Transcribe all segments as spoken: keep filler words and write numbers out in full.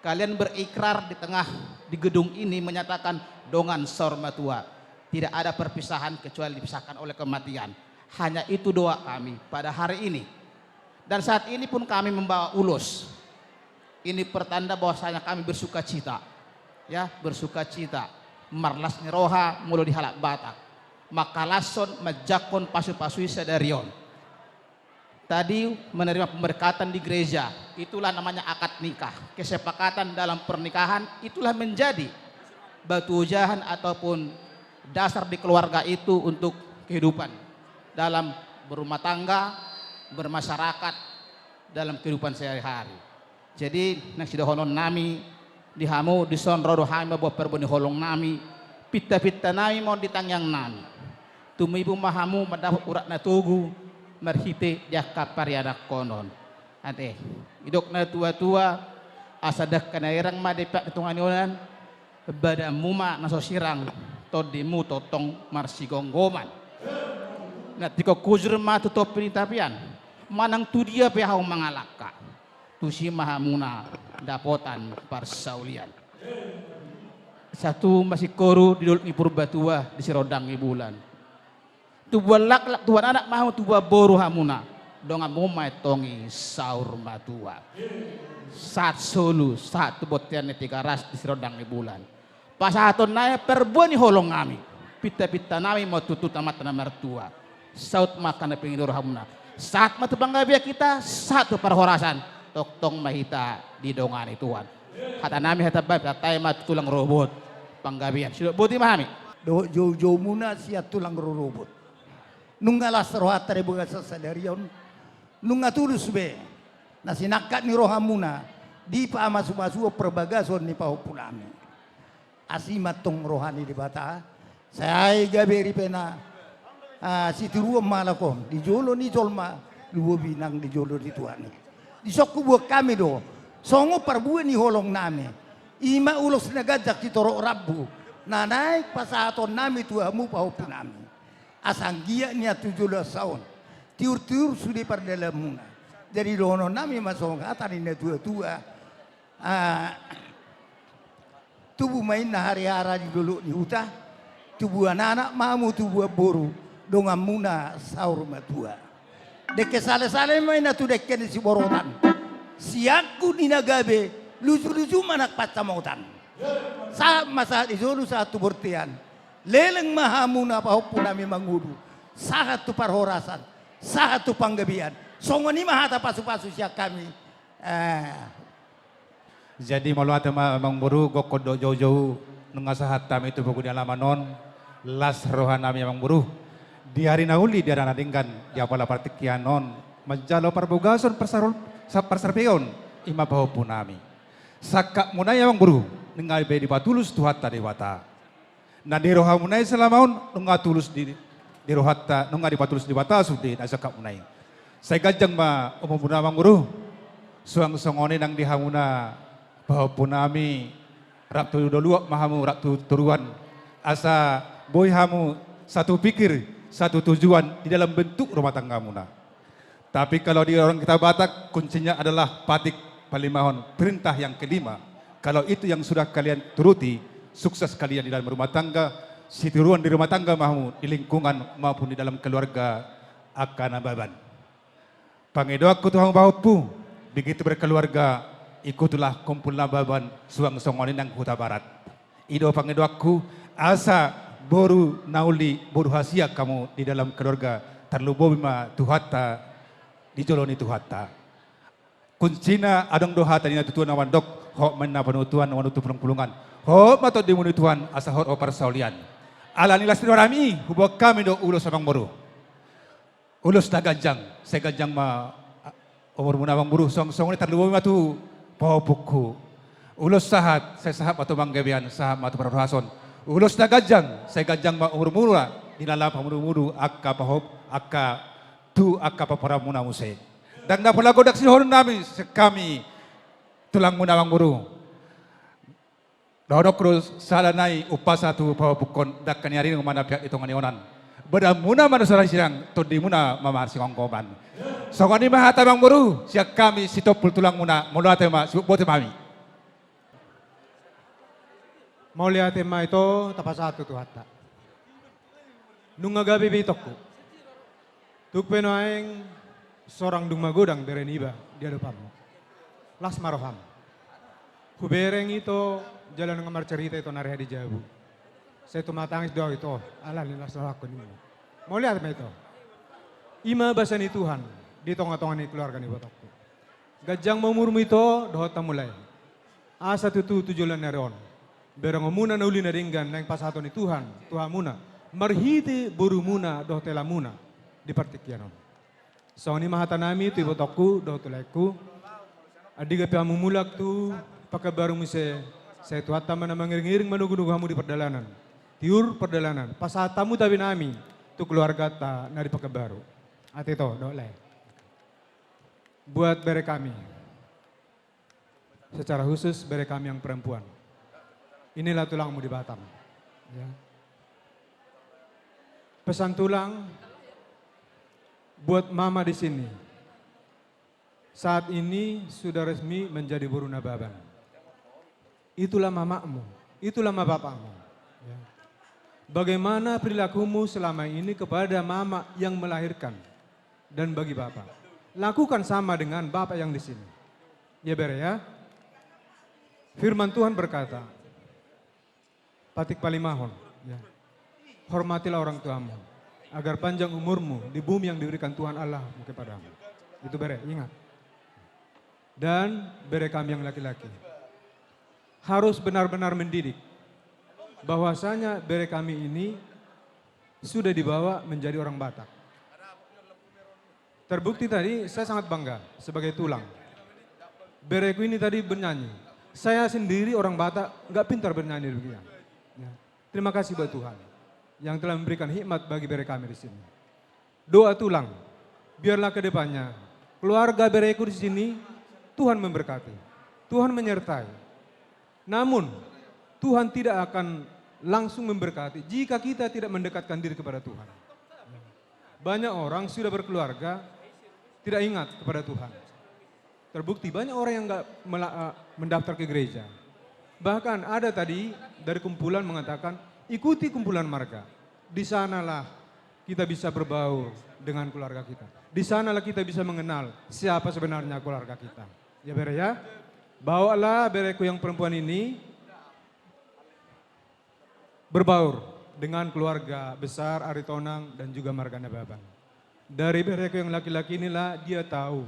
Kalian berikrar di tengah, di gedung ini, menyatakan dongan saur matua. Tidak ada perpisahan kecuali dipisahkan oleh kematian. Hanya itu doa kami pada hari ini. Dan saat ini pun kami membawa ulos. Ini pertanda bahwasanya kami bersukacita. Ya, bersukacita. Marlas ni roha molo di halak Batak. Mangkalashon, manjangkon pasu-pasu i sadari on. Tadi menerima pemberkatan di gereja, itulah namanya akad nikah, kesepakatan dalam pernikahan, itulah menjadi batu ojahan ataupun dasar di keluarga itu untuk kehidupan dalam berumah tangga, bermasyarakat, dalam kehidupan sehari-hari. Jadi, naeng sidohonon nami di hamu, dison ro do hami mamboan parbue ni holong nami, pinta-pinta nami ma on di tangiang nami. Tumibu ma hamu mandapot urat na togu marhite di angka parianakhonon. Ate, didok na tua-tua, asa dangka na irang ma di peak ni tonga ni onan, badanmu ma na so sirang, tondimu tongtong marsigomgoman. Nantikhon hujur ma tu topi ni tapian, manang tu dia pe hamu mangalangka, tusi ma hamuna dapotan parsaulian. Satu ma singkoru di dolok ni Purbatua, di Sirondang ni Bulan. Tubuan laklak, tubuan anak ma hamu, tubuan boru hamuna. Donganmu ma antong i saur matua. Sahat solu, sahat tu bontean ni Tigaras di Sirondang ni Bulan. Pasahaton nami parbue ni holong nami. Pinta-pinta nami ma on tu Amanta na martua. Saut ma angka na pinarade hamuna. Sahat ma tu panggabean hita, sahat tu parhorasan. Tongtong ma hita didongani Tuhan. Hata nami, hata bab, hata ma tu tulang rorobot. Panggabean. Sidok boti ma hami. Dohot jou-joumuna sian tulang rorobot. Nunga las rohanta di bagasan sadari on. Nunga tulus be na sinangkap ni rohamuna dipamasu-masuhon parbagason ni pahompu nami. Asi ma antong roha ni Debata, sai gabe ripena, ah, sitiruon ma halak on di jolo ni jolma, lumobi nang di jolo ni Tuhan i. Dison huboan hami do songon parbue ni holong nami, i ma ulos na ganjang sitorop rambu na naeng pasahaton nami tu hamu pahompu nami. Asa anggiat nian tu joloan on tiur-tiur sude pardalanmuna. Jadi dohonon nami ma songon hata ni na tua-tua. Ah, tubu ma inna hariara di dolok ni huta, tubuan anak ma hamu, tubuan boru, donganmuna saur matua. Dengke sale-sale ma inna tu dengke ni siborotan. Siangkup ni na gabe, luju-luju ma nang pansamotan. Sahat ma sahat di jolo, sahat tu bontean. Leleng ma hamuna pahompu nami mangolu. Sahat tu parhorasan, sahat tu panggabean. Songon i ma hata pasu-pasu sian hami. Eh. Jadi mauliate ma amangboru, gokhon dohot jou-jou, nunga sahat hami tu pogu ni alaman on, las roha nami amangboru. Di ari na uli, di ari na denggan, di apala partingkian on, manjalo parbagason parsar-, sa-, parsaripeon, i ma pahompu nami. Sangkapmuna i amangboru, nunga be dipatulus Tuhanta Debata. Na di rohamuna i selama on, nunga tulus di, di rohanta, nunga dipatulus Debata sude na sangkapmuna i. Sai ganjang ma umurmuna amangboru, suang songon i nang di hamuna pahompu nami, rap tu doluhon ma hamu, rap tu toruan, asa boi hamu satu pikir, satu tujuan di dalam bentuk rumah tanggamuna. Tapi kalau di orang kita Batak, kuncinya adalah patik palimahon, perintah yang kelima. Kalau itu yang sudah kalian turuti, sukses kalian di dalam rumah tangga, sitiruon di rumah tangga ma hamu, di lingkungan maupun di dalam keluarga angka Nababan. Pangidoanku tu hamu pahompu, begitu berkeluarga, ikutilah kumpul Nababan suang songon i nang Hutabarat. I do pangidoanku, asa boru na uli, boru hasian hamu di dalam keluarga, tarlumobi ma Tuhanta di jolo ni Tuhanta. Kuncina adong do hata ni natuatua na mandok, hot ma inna panutuan, na manutu pulungpulungan. Hot ma tondimu di Tuhan, asa hot ho parsaulian. Ala ni las ni roha nami i, huboan hami do ulos amangboru. Ulos na ganjang, sai ganjang ma, a, umurmuna amangboru, suang songon i tarlumobi ma tu pahompungku. Ulos sahat, sai sahat ma tu panggabean, sahat ma tu parhorason. Ulos na ganjang, sai ganjang ma umurmuna, di na laho pamudu-mudu angka pahop-, angka tu angka pomparanmuna muse. Ndang na pola godang sidohonon nami, sian hami tulangmuna amangboru. Dohononku do sada nai umpasa tu pahompungkon, dangka ni ari nunga na peak di tonga ni onan. Badanmuna ma na so sirang, tondimuna ma marsigomgoman. Songon i ma hata amangboru, sian hami sitompul tulangmuna, mauliate ma, sibuk botima hami. Mauliate ma ito, tapasahat tu Tuhanta. Nunga gabe be itongku. Tung pe nuaeng sorang dung magodang bere niba di adopanmu. Las ma roham. Hubereng ito jala nunga marcarita ito na reha di jabu. Sai tumatangis do au ito, ala ni las rohangku ninna. Mauliate ma ito. I ma basa ni Tuhan di tongatonga ni keluarga ni ibotongku. Ganjang ma umurmu ito dohot hamu lae. Asa tutu tu joloan ni ari on berengonmuna na uli na denggan naeng pasahaton ni Tuhan tu hamuna marhite borumuna dohot helamuna di partingkian on. Songon i ma hatanami tu ibotongku dohot tu laengku. Andigan pe hamu mulak tu Pekanbaru muse, sai Tuhanta ma na mangiringiring manogunogu hamu di pardalanan. Tiur pardalanan, pasahat hamu tabenami tu keluarganta na di Pekanbaru. Ate ito dohot lae. Buat bere kami, secara khusus bere kami yang perempuan. Inilah tulangmu di Batam. Ya. Pesan tulang buat mama di sini. Saat ini sudah resmi menjadi boru Nababan. Itulah mamamu, itulah ma bapakmu. Ya. Bagaimana perilakumu selama ini kepada mama yang melahirkan dan bagi bapak? Lakukan sama dengan bapak yang di sini. Ya, bere, ya. Firman Tuhan berkata, patik palimahon, ya. Hormatilah orang tuamu, agar panjang umurmu di bumi yang diberikan Tuhan Allahmu kepadamu. Itu, bere, ingat. Dan bere kami yang laki-laki harus benar-benar mendidik bahwasanya bere kami ini sudah dibawa menjadi orang Batak. Terbukti tadi, saya sangat bangga sebagai tulang. Bereku ini tadi bernyanyi. Saya sendiri orang Batak, nggak pintar bernyanyi demikian. Ya. Terima kasih buat Tuhan yang telah memberikan hikmat bagi bere kami di sini. Doa tulang, biarlah ke depannya keluarga bereku di sini, Tuhan memberkati, Tuhan menyertai. Namun, Tuhan tidak akan langsung memberkati jika kita tidak mendekatkan diri kepada Tuhan. Banyak orang sudah berkeluarga, tidak ingat kepada Tuhan. Terbukti banyak orang yang nggak mela-, eh, mendaftar ke gereja. Bahkan ada tadi dari kumpulan mengatakan, "Ikuti kumpulan marga. Di sanalah kita bisa berbaur dengan keluarga kita. Di sanalah kita bisa mengenal siapa sebenarnya keluarga kita." Ya, bere, ya. Bawalah bereku yang perempuan ini berbaur dengan keluarga besar Aritonang dan juga marga Nababan. Dari bereku yang laki-laki inilah dia tahu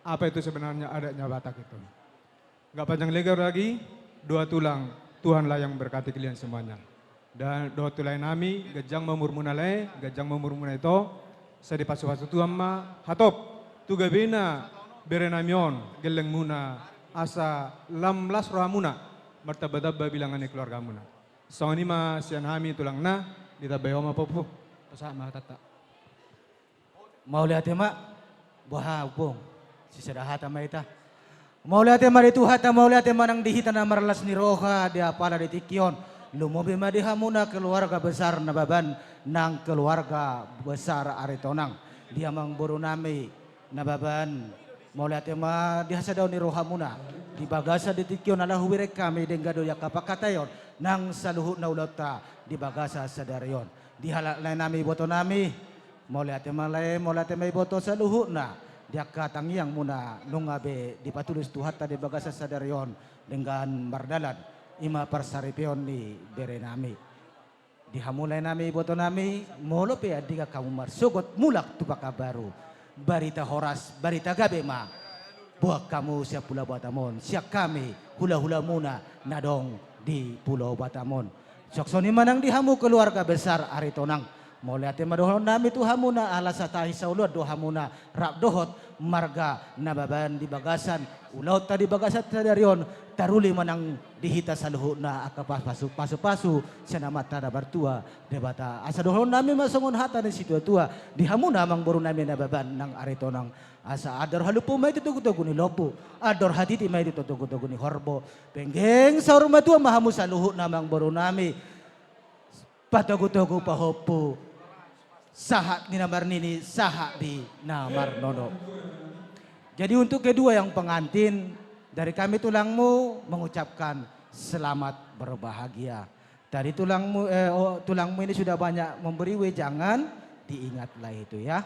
apa itu sebenarnya adatnya Batak itu. Nggak panjang lebar lagi, doa tulang, Tuhanlah yang memberkati kalian semuanya. Dan dohot tu laenami, ganjang ma umurmuna lae, ganjang ma umurmuna ito, sai dipasupasu Tuhan ma, hatop, tu gabena berenami on, gellengmuna, asa lam las rohamuna, martambatamba bilangan ni keluargamuna. Songon i ma sian hami tulangna, ditambai ho ma, Ompung. Pasahat ma hatanta. Mauliate ma. Boha, Ompung? Sisada hata ma hita. Mauliate ma di Tuhanta, mauliate ma nang di hita na marlas ni roha di apala di tingki on. Lumobi ma di hamuna keluarga besar Nababan nang keluarga besar Aritonang. Di amangborunami Nababan, mauliate ma di hasadaon ni rohamuna di bagasan di tingki on, ala hubereng hami denggan do di angka pangkataion nang saluhutna ulaonta di bagasan sadari on. Di halak laenami, ibotonami, mauliate ma lae, mauliate ma iboto, saluhutna di angka tangiangmuna nunga be dipatulus Tuhanta di bagasan sadari on denggan mardalan, i ma parsaripeon ni berenami. Di hamu laenami, ibotonami, molo pe andigan hamu marsogot mulak tu Pekanbaru, barita horas, barita gabe ma boan hamu sian Pulau Batam on, sian hami hulahulamuna na adong di Pulau Batam on. Songon i ma nang di hamu keluarga besar Aritonang. Mauliate ma dohononnami tu hamuna, ala satahi saoloan do hamuna rap dohot marga Nababan di bagasan ulaonta di bagasan sadari on. Taruli ma nang di hita saluhutna angka pasu-, pasupasu sian Amanta na martua Debata. Asa dohononnami ma songon hata ni situatua di hamuna amangborunami Nababan nang Aritonang. Asa andor halumpang ma i tu togutogu ni lombu, andor hatiti ma i tu togutogu ni horbo. Penggeng saur matua ma hamu saluhutna amangborunami, patogutogu pahompu, sahat di na marnini, sahat di na marnono. Jadi untuk kedua yang pengantin, dari kami tulangmu mengucapkan selamat berbahagia. Tadi tulangmu, eh, oh, tulangmu ini sudah banyak memberi wejangan, diingatlah itu ya.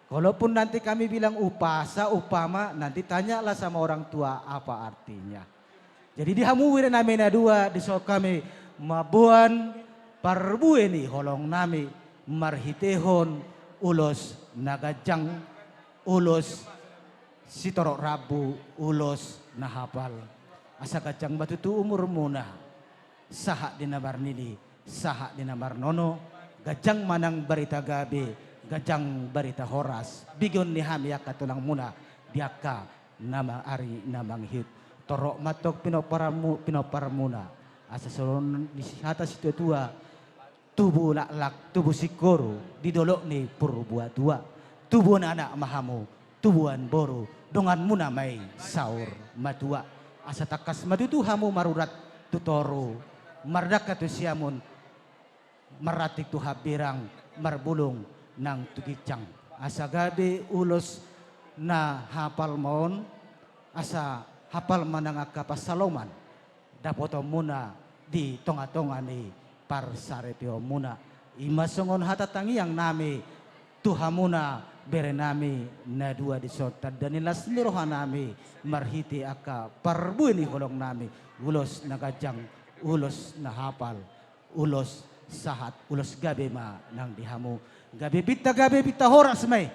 Kalaupun nanti kami bilang umpasa, umpama, nanti tanyalah sama orang tua apa artinya. Jadi di hamu bere nami na dua, dison hami mamboan parbue ni holong nami marhitehon ulos na ganjang, ulos sitorop rambu, ulos na hapal. Asa ganjang ma tutu umurmuna, sahat di na marnini, sahat di na marnono, ganjang ma nang barita gabe, ganjang barita horas, begeon ni hami angka tulangmuna, di angka na ma-, ari na mangihut. Torop ma antong pinomparmu-, pinomparmuna. Asa songon ni hata situatua, tubu laklak, tubu singkoru, di dolok ni Purbatua. Tubuan anak ma hamu, tubuan boru, donganmuna ma i saur matua. Asa tangkas ma tutu hamu marurat tu toru, mardangka tu siamun, marranting tu hambirang, marbulung nang tu ginjang. Asa gabe ulos na hapal ma on, asa hapal ma nang angka pansalongan dapotonmuna di tongatonga ni parsaripeonmuna. I ma songon hata tangiang nami tu hamuna bere nami na dua dison, tanda ni las ni roha nami marhite angka parbue ni holong nami, ulos na ganjang, ulos na hapal, ulos sahat, ulos gabe ma nang di hamu. Gabe pinta, gabe pinta horas ma i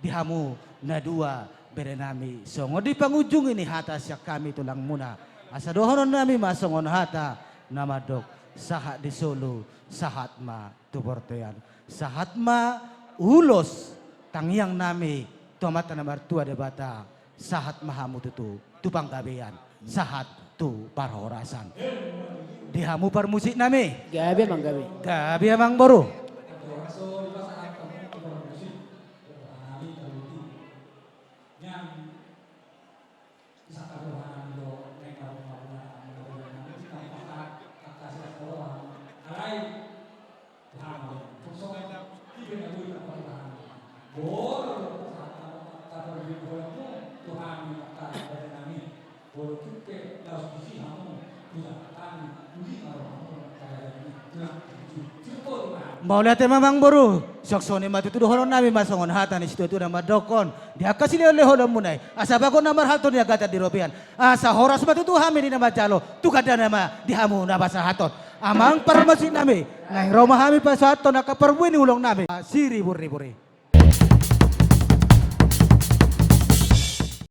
di hamu na dua bere nami. Songon di pangujungi ni hata sian hami tulangmuna, asa dohonon nami ma songon hata na mandok: Sahat di solu, sahat ma tu bortean. Sahat ma ulos tangiang nami tu Amanta na martua Debata. Sahat ma hamu tutu tu panggabean, sahat tu parhorasan. Di hamu parmusik nami. Gabe amang, gabe. Gabe amang boru. Mauliate ma amang boru. Suang songon i ma tutu dohonon nami ma songon hata ni situatua na mandokkon: Di angka silehonlehonmuna i, asa bagot na marhalto ni agatan di robean, asa horas ma tutu hami di na manjalo, tu gandana ma di hamu na pasahathon. Amang parmusik nami, naeng ro ma hami pasahathon angka parbue ni holong nami. Siriburribur i.